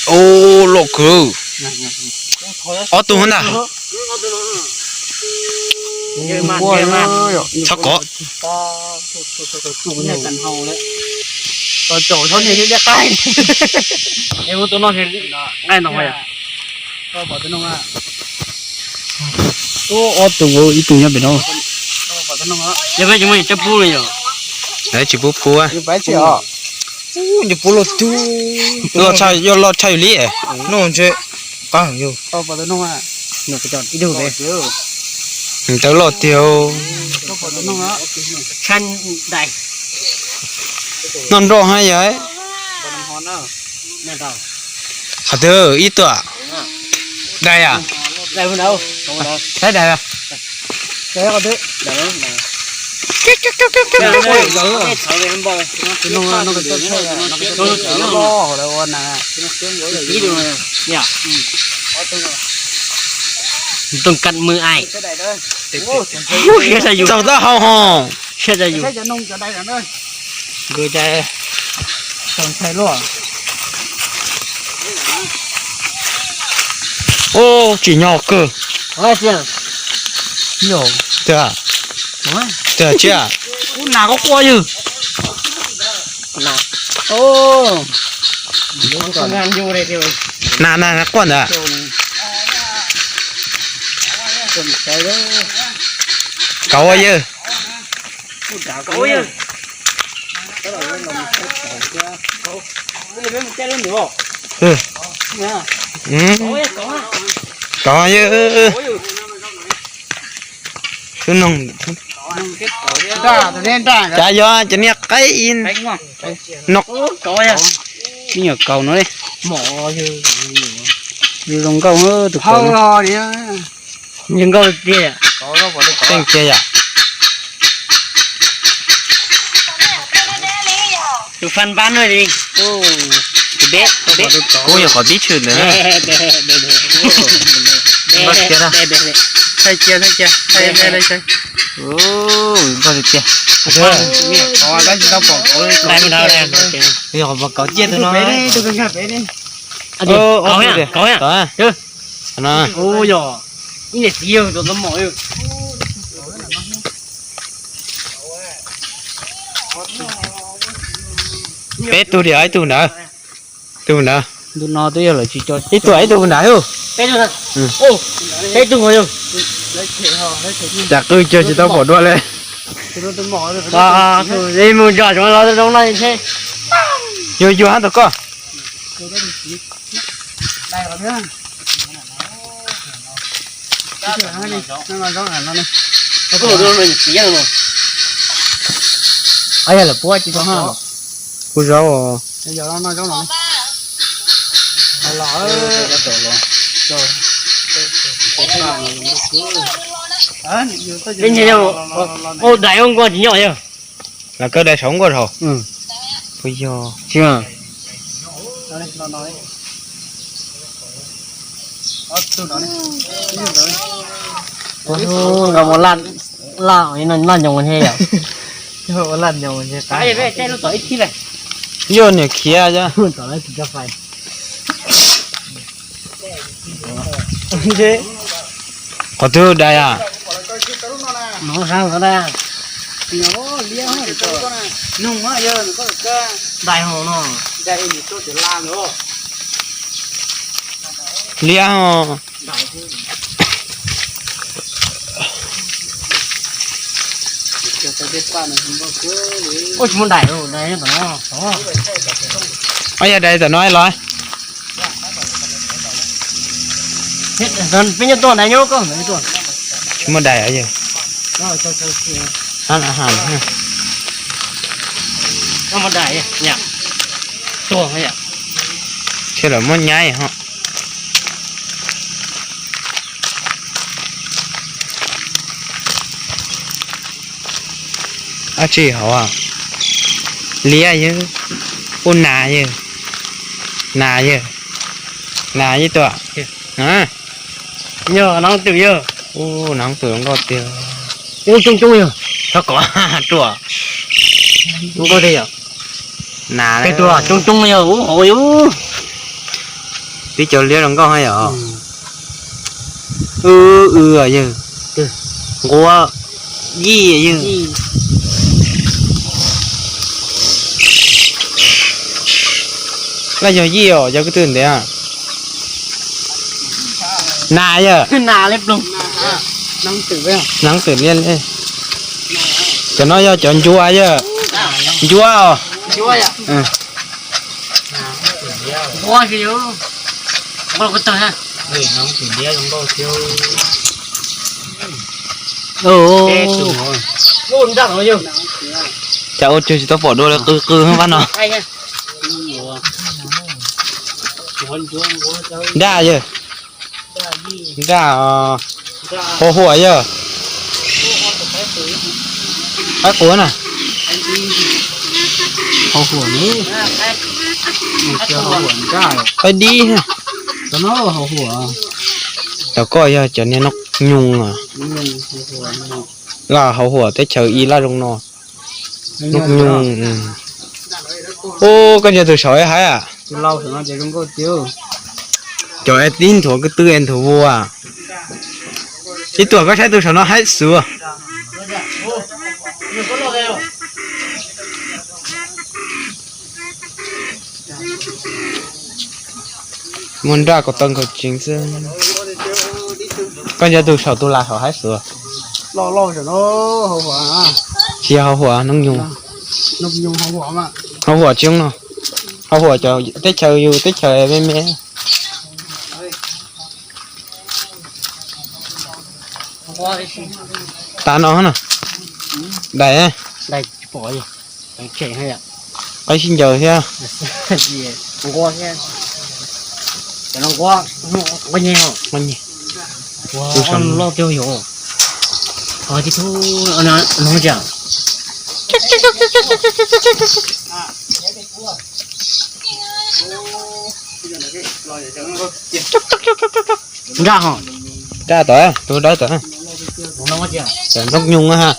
Ub, loj kawg. Ob tug ntag. Txhob kov. Ob tug, ib tug nyob pem no. Yog peb tsis muaj cov pub li yom. Lawv tsis pub pub. Loj tshaj, yog loj tshaj yus li. Noj ntshe qab yus. Ntawd loj tiag. Noj nroj hab yog. Qhov twg ib tuam. Dais a? Saib dais. Txaus taub hau ho. Ub, tsim nyog kawg. Tiag, tiag, tiag. Nas quaj ntag. Kauv yawg. Kauv yawg. Xub noog. Cas yog cov niag qaib no. Nyuam kaus no li. Zoo nkauj tus kaus. Zoo nkauj tiag. Tseeb tiag yom. Tus fan npab no li. Kuv yog qhov pib tshwm ntawd. Thaij cia, thaij cia, thaij tiag. Yog qhov pom kauv ciaj tus no. Kauv, kauv, ib niam txiv yawg tus no mom. Peb tug li, ib tug ntawd, tug ntawd. Ib tug ib tug ntawd. Peb tug, peb tug. Cas qw cuag tsis tau pom dua li. Mus zom zoo los zoo no ntshe. Yus yus hab tus koj. Yog lawm puab tsis tau haj. Kuv zaub os. Peb ntshe yog ua dais ua nkuaj tsis nyob yog. Los kawg dais saum nkuaj rau. Puas yog? Nkauj mus laj, laj nyoos thiab yom. Yog niam khiav. Qhov twg dais a? Dais hov no. Liab ho. Ua tsis muaj dais, dais tom no. Yog dais tom no los. Peb nyob tuaj dais nyob koj. Tsis muaj dais yog. Thiab lawv muab nyaib ho. Ab tsi hauv, liab yawg, ub nas yawg, nas yawg, nas ib tuam. Yog nab twm yawg. Ub, nab twm zoo nkauj tiag. Ub, coob coob yawg, txhob kov ruam. Zoo nkauj thiab yom. Nas peb tuaj coob coob yog ub hauv yus. Tib cov liab zoo nkauj thiab yom. Wb wb yawg. Nquab yij yawg. Laj yog yij os, yog koj twb ntev. Nas yawg. Nas twm liaj li. Cov no yog cov ncua yawg. Ncua os. Cas ua cuag tsis tau pom dua li, qw qw pab no. Nraj yawg. Nraj, hau huam yawg. Qaib quav na. Hau huam, qaib dib. Cov koj yog cov niag noj nyoog. Laj hau huam teb chaws ib laj zoo no. Noj nyoog. Ub, koj ntsia tus saum ib haib a. Cov es tib nthuav ko tw es nthuav vua. Ib tuam koj saib tus saum no haib xwb. Muaj nraj ko taw nkaus tseev xwb. Koj ntsia tus saum tus las saum haib xwb. Tsis yog hau huam, noj nyoog. Hau huam tsis zoo no. Hau huam cov teb chaws yus teb chaws me me. Tas no na. Dais. Qaib sib ncaws thiab. Loj tiag yom. Nraj ho. Nraj tod, tus dawb tod. Cov noj nyoog ha.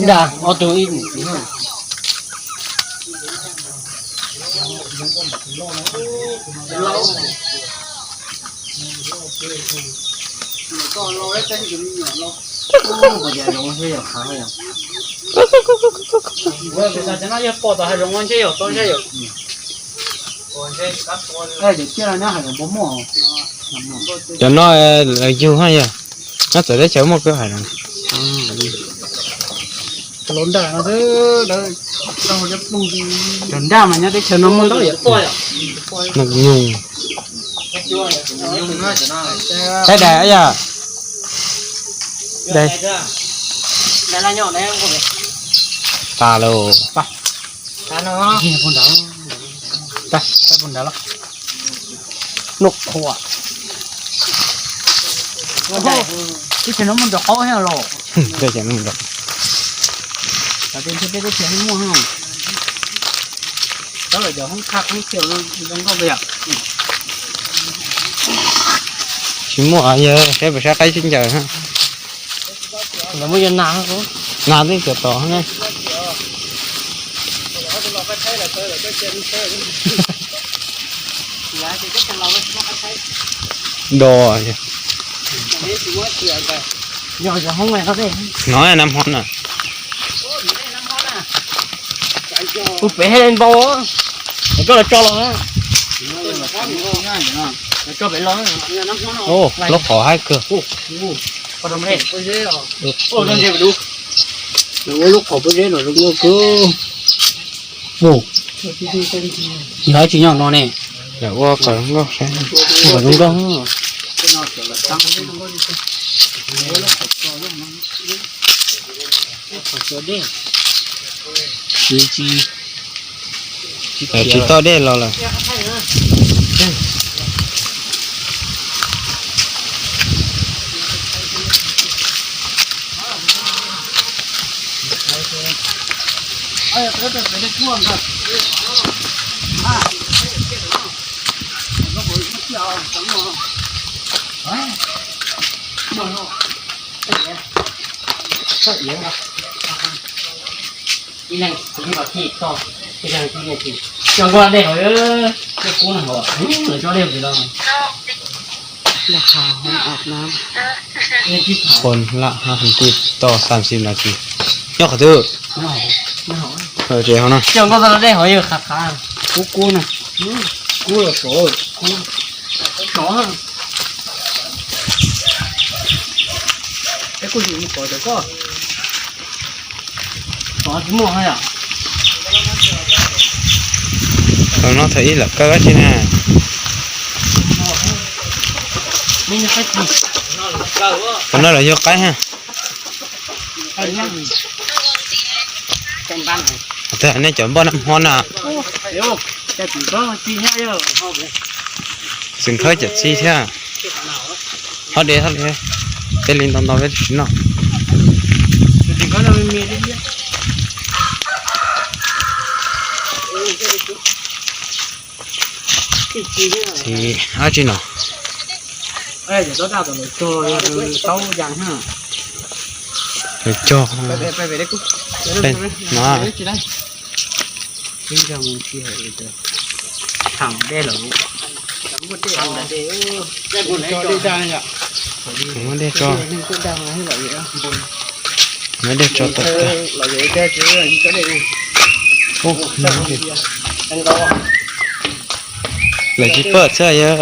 Nraj ob tug ib. Cov no lawv yug ha yog, nyob txawv teb chaws muaj kawg hais no. Cov nraj mas nyob teb chaws no muaj ntau yom. Noj nyoog. Saib dais yom. Dais. Tas lawm. Noj qhuav. Teb chaws no muaj ntau qaub thiab los. Teb chaws no muaj ntau. Tsis muaj, yog saib puas saib qaib sib ncaws. Nas twb txawm tom ne. Do. No nam hov na. Ua pem hais npau, koj los tso los. Lub qhov haib kawg. Ua lub qhov pob zeb los zoo nkauj kawg. Yog tsis nyob no ne. Ua qhov zoo nkauj. Tsis tau dej los lawm. คนละห้าพันกีบต่อสามสิบนาที Nyob qhov twg? Tsev hauv no. Kub kub na. Kub los sov. Kuj yus mus kov cov koj. Tau no thaum ib lawm kaw dab tsi na. Tau no los yog qaib ha. Nej cov npoj nab hmo na. Txiv khawb cov txi thiab. Hov de, hov de, peb li ntau ntau peb tsis noj. Txiv dab tsi no? Lawv cog, no. Muab dej tso, muab dej tso tawm tag. Lawv tsis pab thiab yog.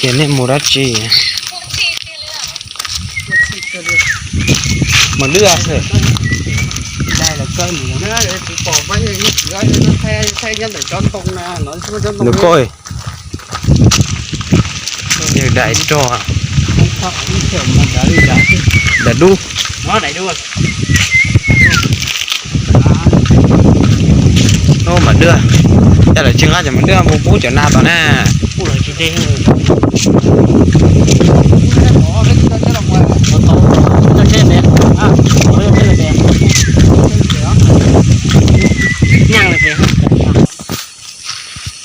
Ces nej mus dab tsi? Mus lwj xwb. Nws koj, yawg dais rog. Dais dub. Ub, mam dwj, yog lawv tsis nqa ces mam dwj mus pub cov nas tom na.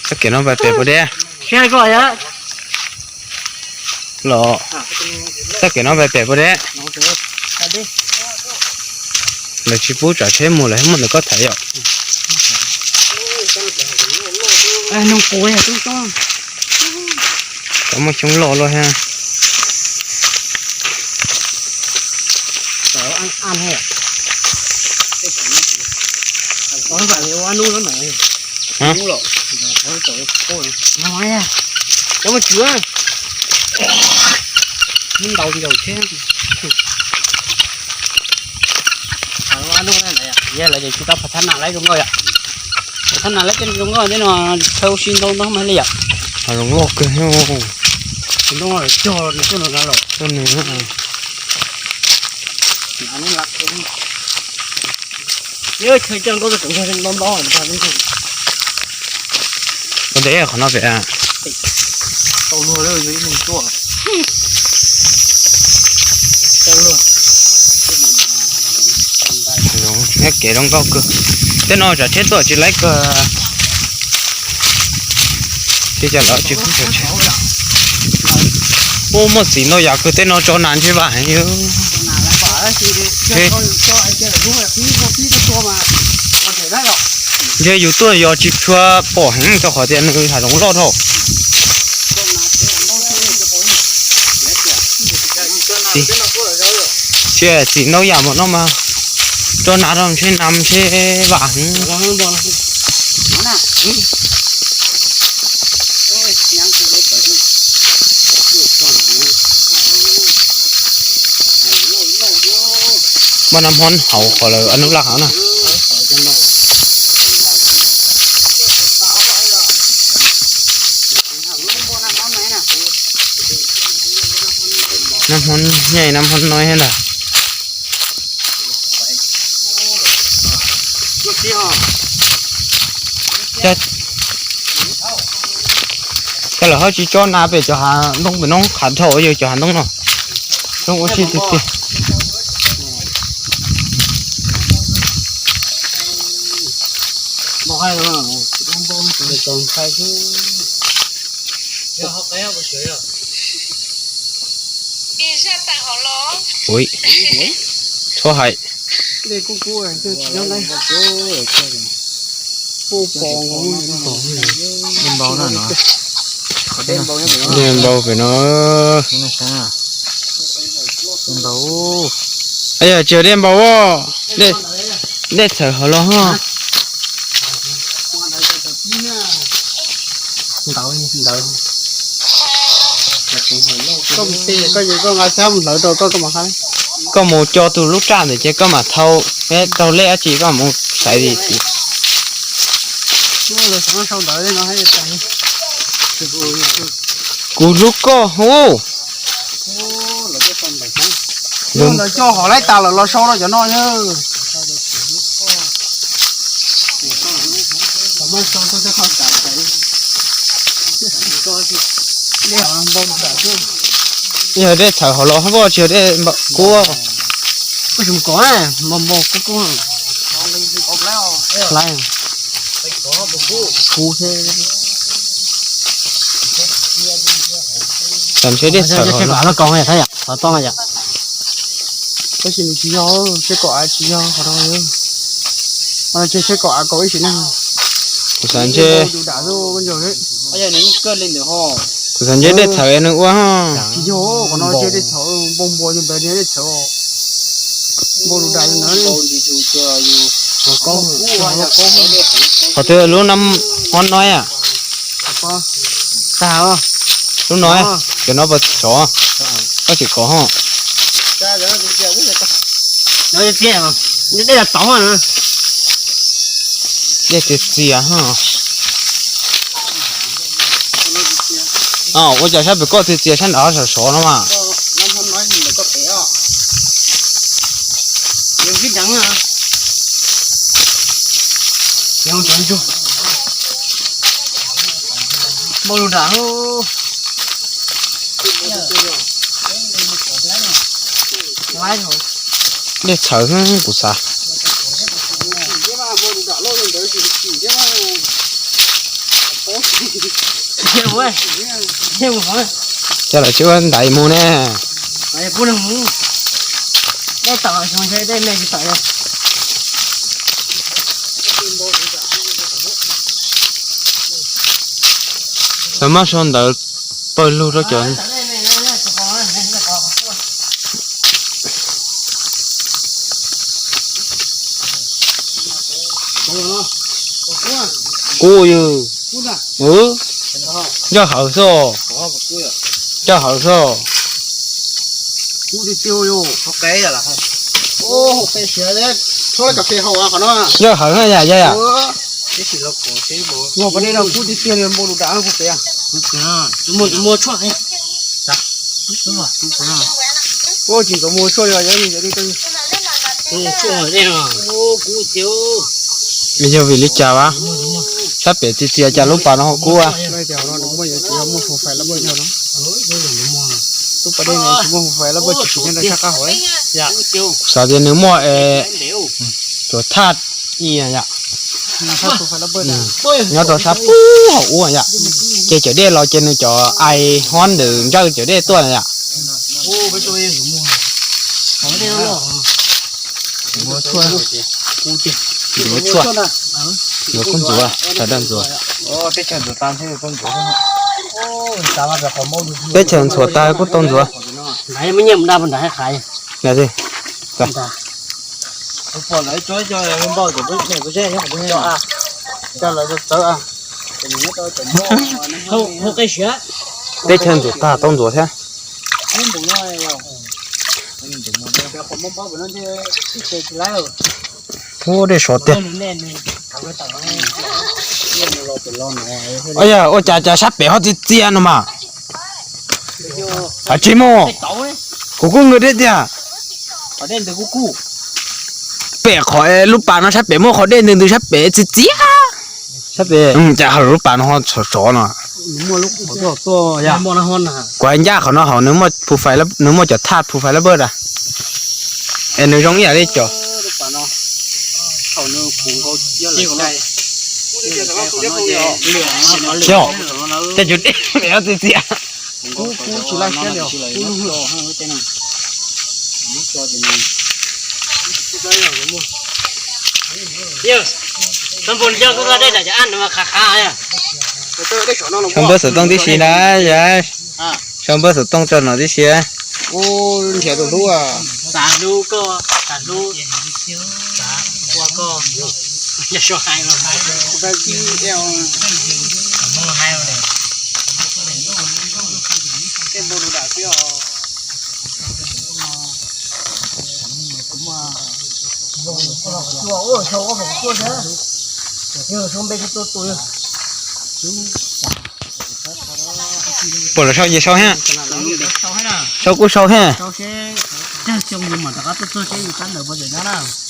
Txoj kev no pais pem puas deb? Los, txoj kev no pais pem puas deb? Lawv tsis pub tsav tsheb mus, lawv muab ntawm koj thaiv yom. Cov muaj xyoob loj luaj thiab. Cov muaj tswv, ntaus ncaus thiab. Yog lawv ces tsis tau phab thab nam laib zoo nkauj yom. Phab thab nam laib tej zoo nkauj tej no, chaw ua si ntau ntau mas li yom. Hav zoov loj kawg. Tus ntoo cog nws tuaj nws na los. Tuaj nws. Ntau ntau. Ua ntej qhov no pem. Nyob kev zoo nkauj kawg. Tej no tsav tsheb tuaj tsis laib kawg. Tsis cov lawv tsis pub tsav tsheb. Ub, muaj txiv ntau yam kawg, tej no tso nas ntshe vam heev. Ntshe yus tuaj yos tsis tshua pom heev rau qhov tias nws hav zoov loj dhau. Txiv, txiv ntau yam npaum no mas tso nas rau ntshe nas ntshe vam heev. Npaj nab hmob hauv qhov lawv nub laj hauv na. Nab hmob nyaij nab hmob noib thiab ntag. Cas lawv ho tsis tso nas pem cov hav ntoo pem no qhav dhau yog cov hav ntoo no. Ntoo ua si tiag tiag. Ui, txhob hais. Dej npau pem no. Yog tsis yog dej npau, dej txhawv hauv los ho. Koj mus co tus lub raj ntawd ces koj mam thau, raug lej dab tsi koj mam mus xaiv li. Kuv hlub koj hu. Lawv coj hom laib tas lawm los sau rau cov no. Yog dej txhawv hauv los hab, tsis yog dej kub. Tam ntshe dej txhawv hauv los. Tab sis nws tsis yog, seb kom av tsis yog qhov no. Ces seb kom av kaus ib sim neej. Kuv xav ntshe, kuv xav ntshe dej txhawv nws ua. Tsis yog, qhov no ntshe dej txhawv npau npua ntawd dej txhawv npau lus dam ntawd. Qhov twg lub no, ob no a? Lub no, cov no puas sov? Koj tsis kov ho. Dej txias txias ho. Ua cas sab pem koj txias txias sab nrad sov sov no mas. Npau lus dam. Dej txhawv kuv xav. Cas lawv tsis ua ntaiv mus ne. Lawv muab sau ntawv pawg lug rau cov. Kub yog. Ncaj hawv xwb. Ncaj hawv xwb. Ncaj hawv na yam yam yam. Yog vim li cas vas? Sab pem txias txias cas lub pas no ho kub? Xav tias nws muaj es tsuas thaj i yam. Nyob rau sab pub hauv ub yam. Ces cawm dej los ces nws cov ais hob ntawm ntsawj cawm dej tuaj yam. Ntxuav tshuaj, ntxuav kub ntxuav, sawv daws ntxuav. Teb chaws ntxhuav tag kuj tau ntxuav. Teb chaws ntxuav tag tau ntxuav thiab. Ub, dej sov tiag. Yog ua cas cas sab pem ho txias txias no mas. Hais tsis mus. Kuv kuj nkag deb tiag. Pem qhov lub pas no sab pem muaj qhov dej ntws ntws sab pem txias txias. Cas hawm lub pas no ho sov sov no. Kuv ncaj qhov no hauv nws muaj phu fais, nws muaj cov thaj phu fais lab pawj as. Es nws zoo ib yam li cov. Yog, tej cov dej txias txias. Sau npawb xov tooj tib si na, sau npawb xov tooj rau no tib si. Nrhiav tus hlub. Xav hlub koj, xav hlub, xav ua koj. Puas lawv sau ces sau ha. Sau kuj sau ha. Kuv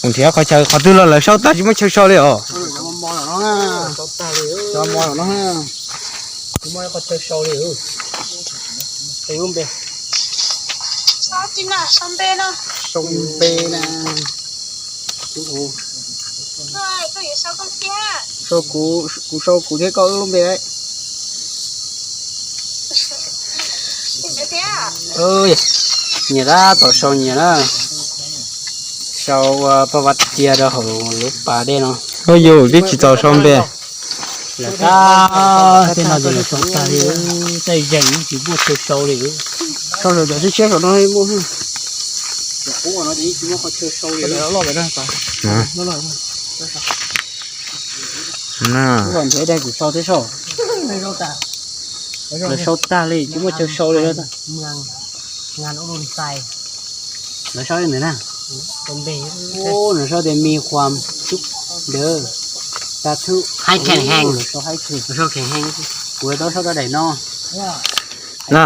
nrhiav qhov chaw qhov twg los lawv sau tag tsis muaj chaw sau li os. Sau npe na. Kuv sau kuv thiab koj wb lub npe. Nyias tab tom sau nyias na. Sau ua paj vaj tia rau hauv lub pas dej no. Ua yus twb tsis txaus sau npe. Lawv tab tej no ces lawv sau tag li, tej zeeg tsis muaj chaw sau li. Sau lawm cov tshiab tshiab saum no muaj. Cov qub no ces tsis muaj qhov chaw sau li. Nrhiav dai kuv sau thiab sau. Lawv sau tag li tsis muaj chaw sau li. Lawv sau li ntawd na. Lawv sau tias mi khuam xub dawb, ta thub, hais kheem heev, lawv sau hais kheem. Kuv tau sau rau daim no. Na,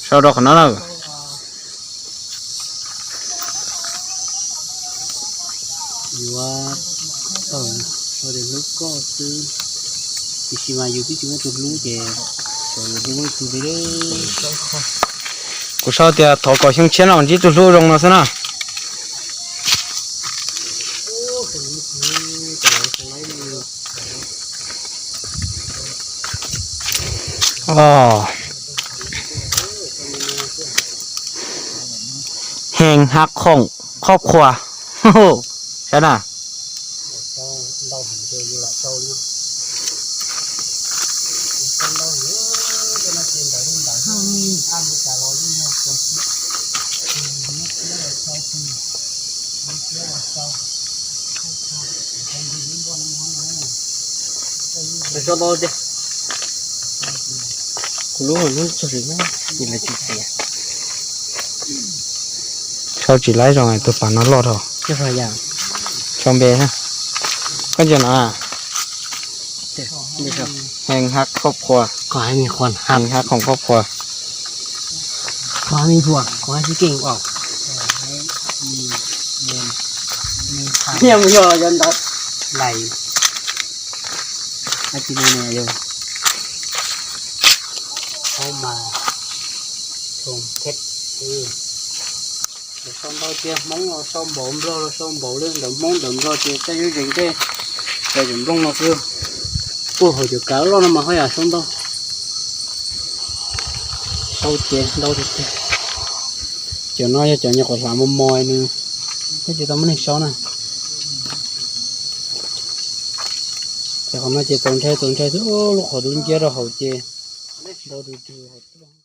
sau rau qhov no na. Yuav tau sau tias hlub koj xwb, tiam sis mas yus twb tsis muaj tus hlub ces xyov yuav hlub tus li. Kuv sau tias thov kom xyoo tshiab no ntsib tus hlub zoo no xwb na. Os, heev hab khoom khob khuas, saib na. Kuv lub hnub txog sim no, sau tsis laib zoo, tus pas no loj dhau. Sau npe, koj ntsia no. Heev hab khob khuas, heev hab khoom khob khuas. Lawv sau ntau tias Hmoob los sau npaum, Nplog los sau npaum li, ntawm Hmoob ntawm Nplog ces tej zub zeeg tej cov nplooj no xwb. Puag hauv cov kav loj no mas haj yam sau ntau. Sau ces ntau tiag tiag. Cov no yog cov nyuam qhuav hlav mos mos nws thiaj tsis tau muaj neeg sau na. Ces qhov no ces txaus ntshai txaus ntshai xwb, lub qhov dub nciab rau hauv ces ntau tus tus hauv tuaj.